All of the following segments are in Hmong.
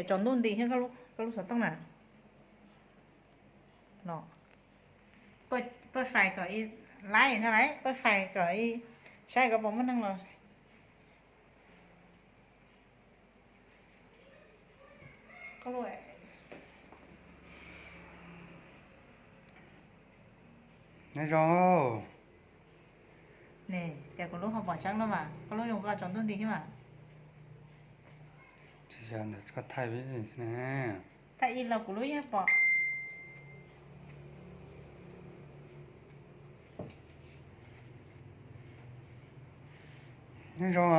Tsaus ntuj nti thiab koj lub xov tooj na. No, paj fais kom ib, laib thiab lauj, paj fais kom ib, saib koj puas muaj neeg los. Nyob zoo. Ne, cas kuv lub ho pom tseeb no mas, koj lub zoo koj tsaus ntuj nti thiab mas. Thaij ib los kuv lub yeej pom. Nyob zoo.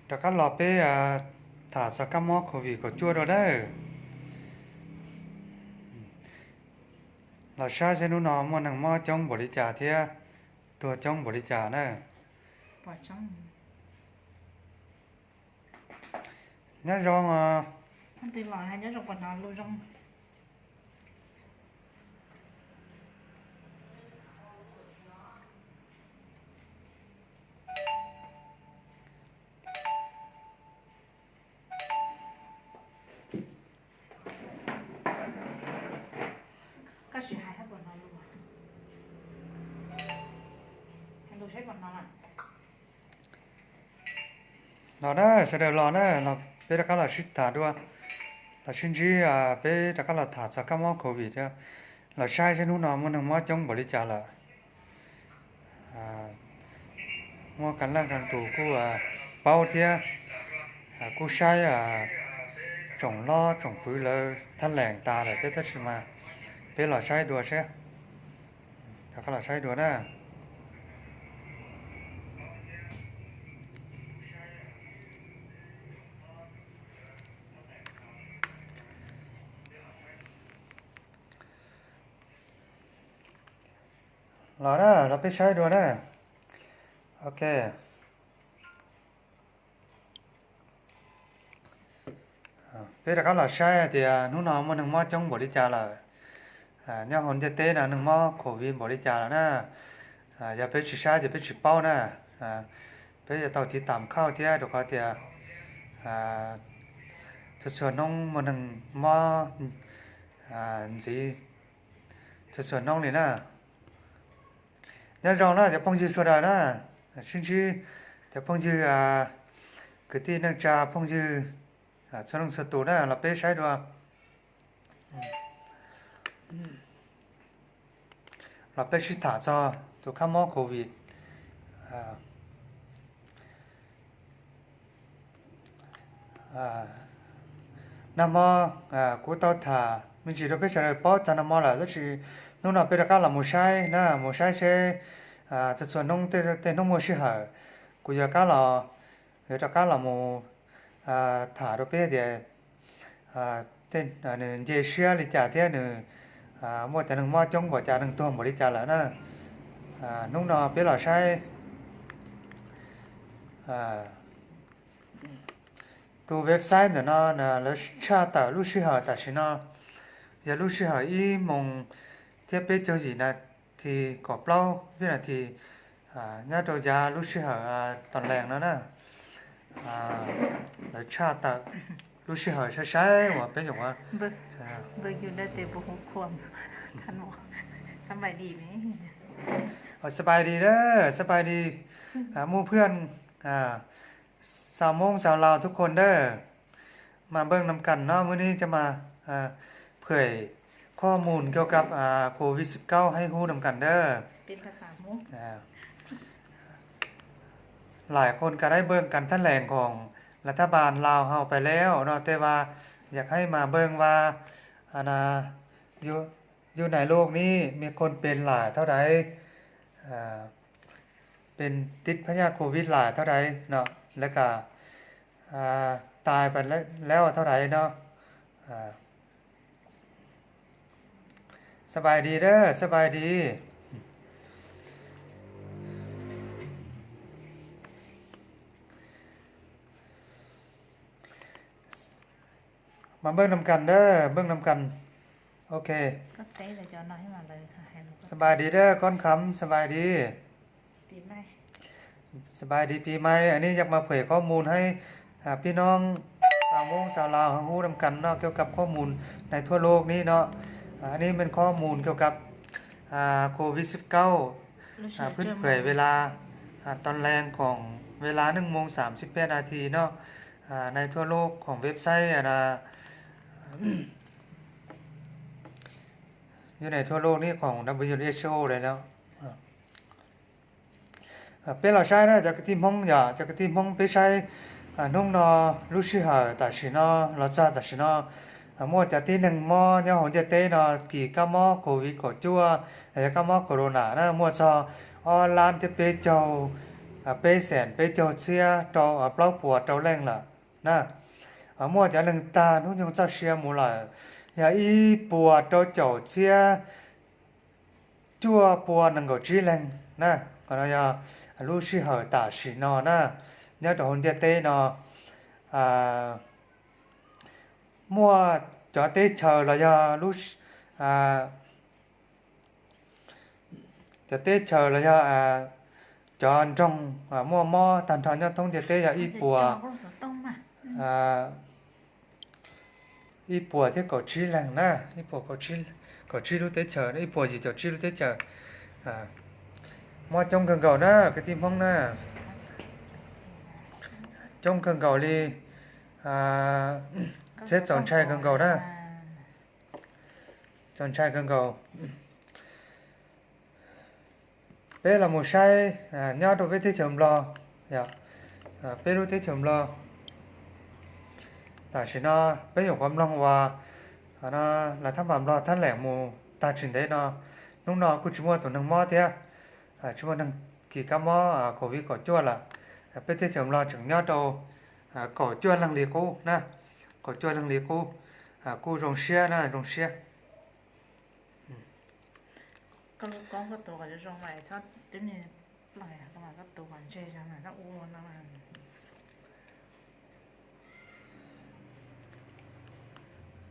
Rov qab los peb tham txog kab mob covid kaum cuaj dua nawb. Los saib seb hnub no muaj neeg mob coob npaum li cas thiab tuag coob npaum li cas na. Nyob zoo. Los na, sawv daws los na, peb rov qab los sib tham dua, los sib ntsib, peb rov qab los tham txog kab mob covid thiab, los saib seb hnub no muaj neeg mob coob npaum li cas lawm. Muaj kas laj kas tus kuj paub thiab, kuj saib tsoom hlob tsoom fwv lawv thab lees tas lawm thiab tab sis mas peb los saib dua seb. Rov qab los saib dua na. Los na, los peb saib dua na. Ok. Peb rov qab los saib hais tias hnub no muaj neeg mob coob npaum li cas lawm. Nyob hauv ntiaj teb no neeg mob covid npaum li cas lawm na. Yog peb tsis saib ces peb tsis paub na. Peb yuav tau tiv tam khauj thiab rau qhov tias txhua txhua hnub muaj neeg mob ntxiv txhua txhua hnub li na. Nyob zoo na cov phooj ywg sawv daws na, sib ntsib cov phooj ywg, kwv tij neej tsa phooj ywg txhua leej txhua tus na, los peb saib dua. Los peb sib tham txog tus kab mob covid. Nag hmo kuv tau tham me ntsis rau peb sawv daws paub txog nag hmo lawm tab sis hnub no peb rov qab los mus saib na, mus saib seb txhua txhua hnub tej hnub muaj sij hawm kuv yuav rov qab los, yuav rov qab los mus tham rau peb tias nws nce siab li cas thiab nws muaj cov neeg mob coob npaum cas, neeg tuag npaum li cas lawm na. Hnub no peb los saib tus website ntawm no lawv tshaj tawm lub sij hawm tam sim no yog lub sij hawm ib moos thiab peb caug yim nas this kaum plaub vib nas this nyob rau yav lub sij hawm tos lees no na. Lawv tshaj tawm lub sij hawm sai sai uas peb nyuam qhuav สบายดีเด้อ สบายดี หมู่เพื่อน ชาวมงชาวลาวทุกคนเด้อ มาเบิ่งนำกันเนาะ มื้อนี้จะมาเผยข้อมูลเกี่ยวกับโควิดสิบเก้าให้ฮู้นำกันเด้อ หลายคนก็ได้เบิ่งการแถลงของรัฐบาลลาวเฮาไปแล้วเนาะ แต่ว่าอยากให้มาเบิ่งว่าอันน่ะอยู่อยู่ในโลกนี้มีคนเป็นหลายเท่าใด เป็นติดพยาธิโควิดหลายเท่าใดเนาะ แล้วก็ตายไปแล้วเท่าใดเนาะ สบายดีเด้อ สบายดี มาเบิ่งนำกันเด้อ เบิ่งนำกัน โอเค สบายดีเด้อ ก้อนคำ สบายดี ปีใหม่ สบายดีปีใหม่ อันนี้อยากมาเผยข้อมูลให้ อ่า พี่น้องชาวมงชาวลาว ให้รู้นำกันเนาะ เกี่ยวกับข้อมูลในทั่วโลกนี้เนาะ อ่า อันนี้เป็นข้อมูลเกี่ยวกับ อ่า โควิดสิบเก้า อ่า เพิ่นเผยเวลา อ่า ตอนแลงของเวลาหนึ่งโมงสามสิบแปดนาทีเนาะ อ่า ในทั่วโลกของเว็บไซต์ อ่า อยู่ในทั่วโลกนี้ของ WHO เลยเนาะ Peb los saib na cov kwv tij Hmoob yom, cov kwv tij Hmoob peb saib hnub no, lub sij hawm tam sim no, los txog tam sim no, muaj cov tib neeg mob nyob hauv ntiaj teb no, kis kab mob covid kaum cuaj, los yog kab mob corona na, muaj txog ob lab thiab peb caug, peb xees peb caug txhiab rau, plaub puas rau leej lawm na. Muaj cov neeg tag hnub nyoog txoj sia mus lawm yog ib puas rau caum txhiab cuaj pua nees nkaum tsib leeg na. Qhov no yog lub sij hawm tam sim no na, nyob rau hauv ntiaj teb no, muaj cov teb chaws los yog lub, cov teb chaws los yog cov nroog muaj mob tag nrho nyob thoob ntiaj teb yog ib puas, ib puas thiab kaum tsib leeg na, ib puas kaum tsib lub teb chaws, ib puas yim caum tsib lub teb chaws. Mob coob kawg nkaus na kwv tij Hmoob na, coob kawg nkaus li, thiab txaus ntshai kawg nkaus na, txaus ntshai kawg nkaus. Peb los mus saib nyob rau peb teb chaws Nplog, peb lub teb chaws Nplog tam sim no, peb nyuam qhuav mloog uas lawv thab npas Nplog thab leem mus tag tsis ntev no, hnub no kuj tsis muaj tus neeg mob thiab, tsis muaj neeg kis kab mob covid kaum cuaj lawm. Peb teb chaws Nplog tseem nyob rau kaum cuaj leeg li qub na, kaum cuaj leeg li qub, kuj zoo siab na, zoo siab.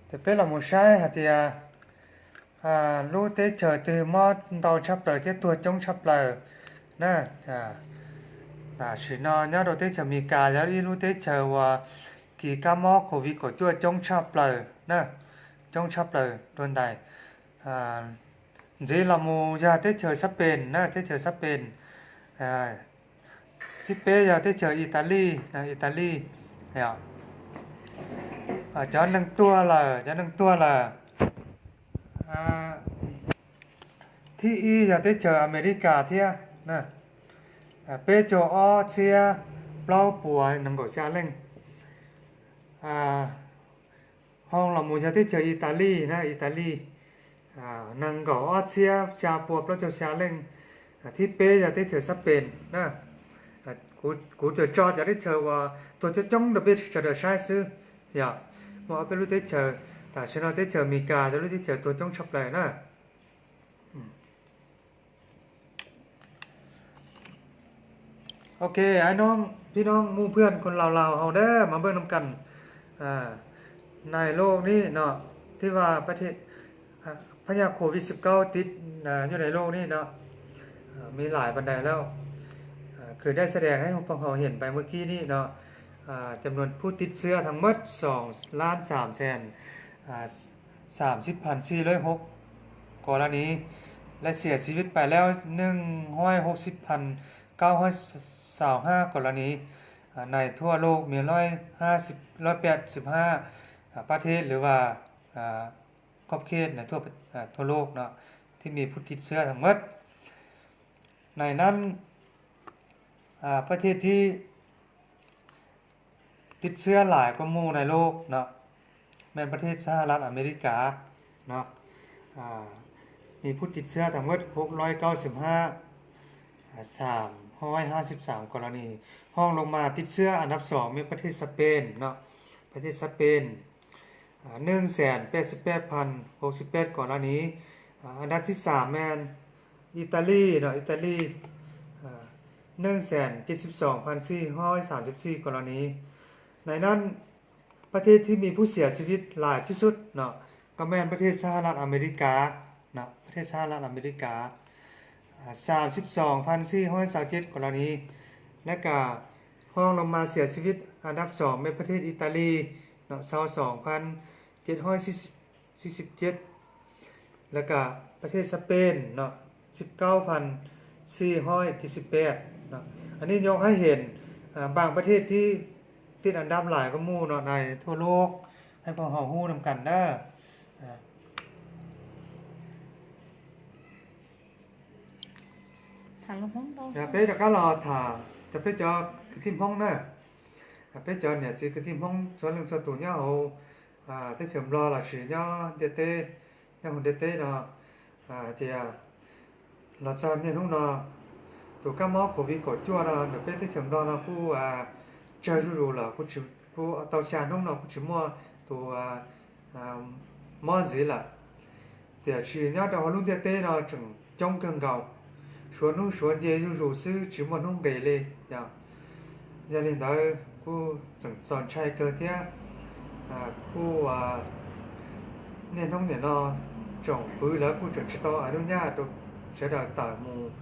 Ces peb los mus saib hais tias lub teb chaws twg mob ntau tshaj plaws thiab tuag coob tshaj plaws na. Tam sim no nyob rau teb chaws Amelikas yog ib lub teb chaws uas kis kab mob covid kaum cuaj coob tshaj plaws na, coob tshaj plaws dua ntais. Ntxiv los mus yog teb chaws Xab Pes na, teb chaws Xab Pes. Thib peb yog teb chaws Italis, Italis. Cov neeg tuag lawm, cov neeg tuag lawm, thib ib yog teb chaws Amelikas thiab, peb caug ob txhiab plaub puas nees nkaum xya leej. Hoo los mus yog teb chaws Italis na, Italis, nees nkaum ob txhiab xya pua plaub caug xya leej. Thib peb yog teb chaws Xab Pes na. Kuv tsuas tso cov teb chaws uas tuag coob coob rau peb sawv daws saib xwb. Yog muaj ob peb lub teb chaws, tam sim no teb chaws Amelikas yog lub teb chaws tuag coob tshaj plaws na. Ok, ไอ้น้อง พี่น้อง หมู่เพื่อนคนลาวๆ เฮาเด้อ มาเบิ่งนำกัน ในโลกนี้เนาะ ที่ว่าประเทศ พยาธิโควิด สิบเก้า ติดอยู่ในโลกนี้เนาะ มีหลายปานใดแล้ว คือได้แสดงให้พวกเราเห็นไปเมื่อกี้นี้เนาะ จำนวนผู้ติดเชื้อทั้งหมด สองล้านสามแสน สามสิบพันสี่ร้อยหกกรณี และเสียชีวิตไปแล้ว หนึ่งร้อยหกสิบพันเก้าร้อยซาวห้ากรณี ในทั่วโลกมีร้อยห้าสิบ ร้อยแปดสิบห้าประเทศ หรือว่าขอบเขตในทั่วทั่วโลกเนาะ ที่มีผู้ติดเชื้อทั้งหมด ในนั้นประเทศที่ ติดเชื้อหลายกว่าหมู่ในโลกเนาะ แม่นประเทศสหรัฐอเมริกาเนาะ มีผู้ติดเชื้อทั้งหมด หกร้อยเก้าสิบห้า สามร้อยห้าสิบสามกรณี รองลงมาติดเชื้ออันดับสองมีประเทศสเปนเนาะ ประเทศสเปน หนึ่งแสนแปดสิบแปดพันหกสิบแปดกรณี อันดับที่สามแม่นอิตาลีเนาะ อิตาลี หนึ่งแสนเจ็ดสิบสองพันสี่ร้อยสามสิบสี่กรณี ในนั้นประเทศที่มีผู้เสียชีวิตหลายที่สุดเนาะ ก็แม่นประเทศสหรัฐอเมริกาเนาะ ประเทศสหรัฐอเมริกา สามสิบสองพันสี่ร้อยซาวเจ็ดกรณี และก็รองลงมาเสียชีวิตอันดับสองเป็นประเทศอิตาลีเนาะ ซาวสองพันเจ็ดร้อยสี่สิบเจ็ด แล้วก็ประเทศสเปนเนาะ สิบเก้าพันสี่ร้อยเจ็ดสิบแปดเนาะ อันนี้ยกให้เห็น อ่า บางประเทศที่ติดอันดับหลายกว่าหมู่เนาะ ในทั่วโลก ให้พวกเรารู้นำกันเด้อ อ่า Peb rov qab los tham rau peb cov kwv tij Hmoob na, peb cov niam txiv kwv tij Hmoob txhua leej txhua tus nyob hauv teb chaws Nplog los sis nyob ntiaj teb, nyob hauv ntiaj teb no hais tias los txog niaj hnub no, tus kab mob covid kaum cuaj no ntawm peb teb chaws Nplog no kuj tsawg zuj zus lawm, kuj tau xya hnub no kuj tsis muaj tus mob ntxiv lawm. Tiam sis nyob rau hauv lub ntiaj teb no tseem coob kawg nkaus, suav hnub suav nce zuj zus xwb tsis muaj hnub nqis li. Yog li ntawd kuj tseem txaus ntshai kawg thiab. Kuj niaj hnub nim no tsoom fwv lawv kuj tseem tsis tau a nub nyaj rau sawv daws tawm mus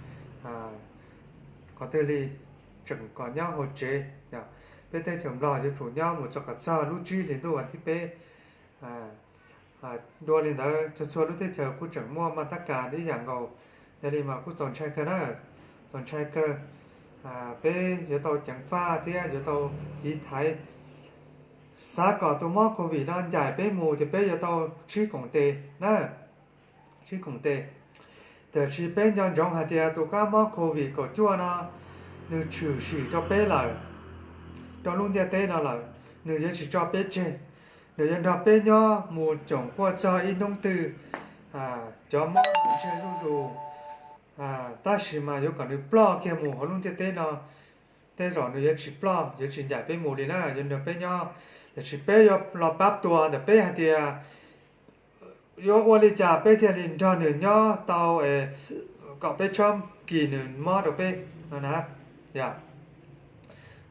qhov twg li, tseem kom nyob hauv tsev. Peb teb chaws Nplog yuav tsum nyob mus txog kom txog lub tsib hlis ntuj vas thib peb. Dua li ntawd txhua txhua lub teb chaws kuj tseem muaj mas tab kas ib yam nkaus. Yog li mas kuj txaus ntshai kawg na, txaus ntshai kawg. Peb yuav tau ceev faj thiab yuav tau tiv thaiv, xav kom tus mob covid no ncaim peb mus ces peb yuav tau tshib koom tes na, tshib koom tes. Tiam sis peb nco ntsoov hais tias tus kab mob covid kaum cuaj no nws tshwm sim rau peb lawm, rau lub ntiaj teb no lawm, nws yuav tsis tso peb tseg. Nws yuav nrog peb nyob mus tsoom quaj txog ib hnub twg. Cov mob no tsawg zuj zus, tab sis mas yuav kom nws ploj kiag mus hauv lub ntiaj teb no, tej zaum nws yuav tsis ploj, yuav tsis ncaim peb mus li na, yuav nrog peb nyob. Tiam sis peb yuav los pab tua ntawm peb hais tias yuav ua li cas peb thiaj li nrog nws nyob tau kom peb txhob kis nws mob rau peb no na.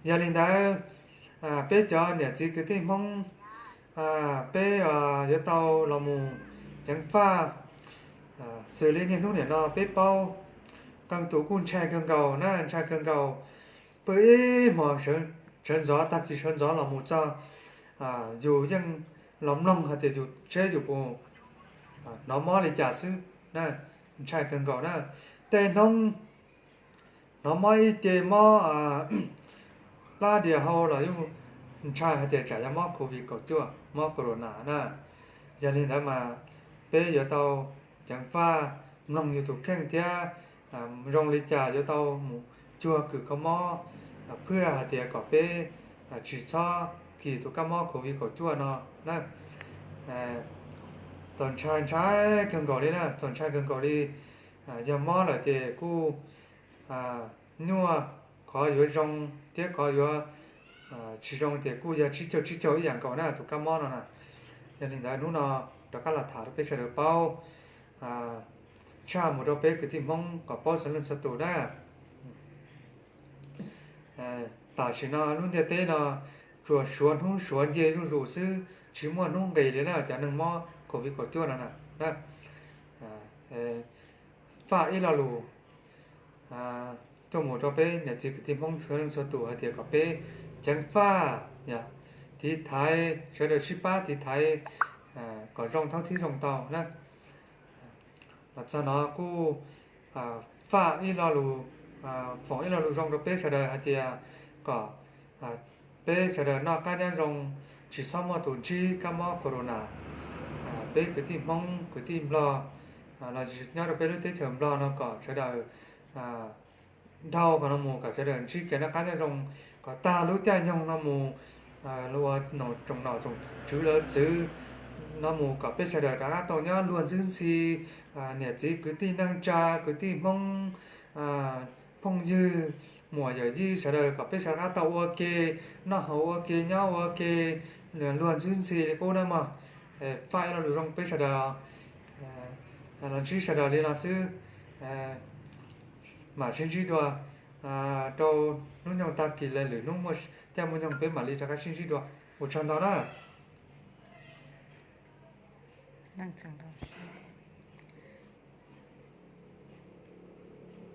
Yog li ntawd, peb cov niam txiv kwv tij Hmoob, peb yuav tau los mus ceev faj. Xws li niaj hnub nim no peb paub, qee tus kuj ntshai kawg nkaus na, ntshai kawg nkaus. Pw ib hmos sawv ntxov, tag kis sawv ntxov los mus txog, yus yeej los mloog hais tias yus tsheb yus puas hnov mob li cas xwb na, ntshai kawg nkaus na. Tej hnub hnov mob ib ce mob plab dias hau los yeej ntshai hais tias tsam yog mob covid kaum cuaj, mob corona na. Yog li ntawd mas peb yuav tau ceev faj, mloog yus tus kheej thiab zoo li cas yuav tau mus cuag kws kho mob, phwj hais tias kom peb tsis txhob kis tus kab mob covid kaum cuaj no na. Txaus ntshai, ntshai kawg nkaus li na, txaus ntshai kawg nkaus li. Yog mob lawm ces kuj nyuaj, qhov yuav zoo thiab qhov yuav tsis zoo ces kuj yog tsib caug tsib caug ib yam nkaus na tus kab mob no na. Yog li ntawd hnub no rov qab los tham rau peb sawv daws paub, tshaj mus rau peb kwv tij Hmoob kom paub txhua leej txhua tus na. Tam sim no lub ntiaj teb no tsuas suav hnub suav nce zuj zus xwb, tsis muaj hnub nqis li na cov neeg mob covid kaum cuaj no na. Faj ib lo lus tuaj mus rau peb niam txiv kwv tij Hmoob txhua leej txhua tus hais tias kom peb ceev faj, tiv thaiv, sawv daws sib pab tiv thaiv kom zoo thaub thib zoo tau na. Los txog no kuj faj ib lo lus, foom ib lo lus zoo rau peb sawv daws hais tias kom peb sawv daws noj qab nyob zoo, tsis txhob muaj tus ntsib kab mob corona. Peb kwv tij Hmoob kwv tij Nplog los nyob rau peb lub teb chaws Nplog no kom sawv daws dhau qhov no mus kom sawv daws ntsib kev noj qab nyob zoo, kom tag lub caij nyoog no mus, ua tsoom nom tsoom tswv lawv txwv no mus kom peb sawv daws rov qab tau nyob luag ntxwb ntxhi, niam txiv kwv tij neej tsa kwv tij Hmoob, phooj ywg, muam yawm yij sawv daws kom peb sawv daws rov qab tau ua ke noj haus ua ke nyob ua ke luag ntxwb ntxhi li qub na mog. Faj ib lo lus zoo peb sawv daws los ntsib sawv daws li no xwb, mam sib ntsib dua rau hnub nyoog tag kis los lwm hnub muaj caij muaj nyoog peb mam li rov qab sib ntsib dua. Ua tsaug ntau na.